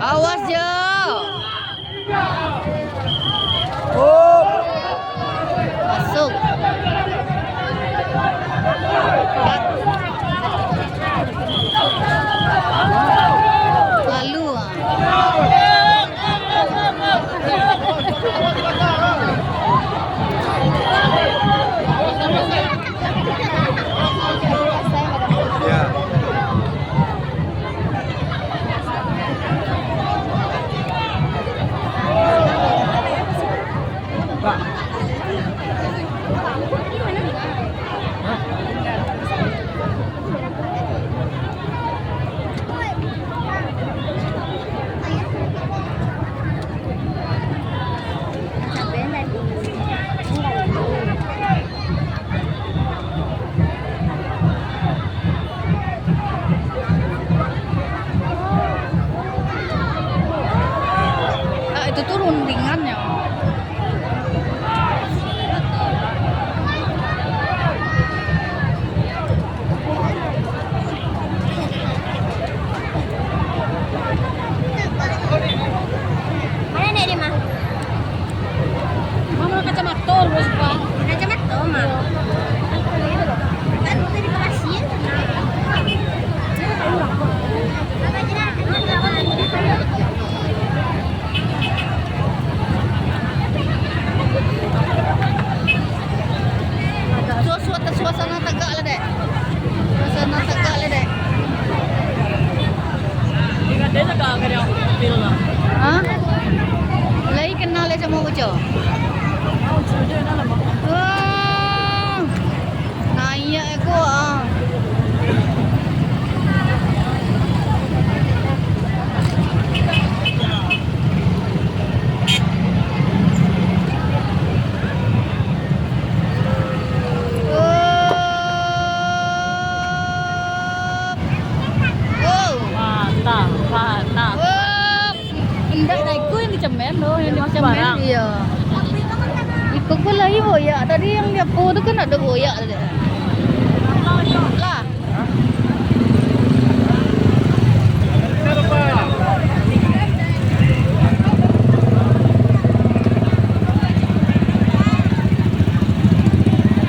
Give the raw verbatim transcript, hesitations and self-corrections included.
Awas jo. Masuk. Lalu, ah. Ah, itu tuh rundingannya. Mana nek di mah? Mama kacamata lu suka. Kacamata mah. Kan udah dikasih. Suasana tagak lah, Dek. Suasana tagak lah, Dek. Hah? Lai kenal lai samo Uco? Wah. Naiak ko, ah. Mantap, mantap. Indak, dah iko yang dicemen tu, yang dicemen. Sembarang. Iyo. Iko pun lai boyak. Tadi yang di apo tu kan ado boyak tadi.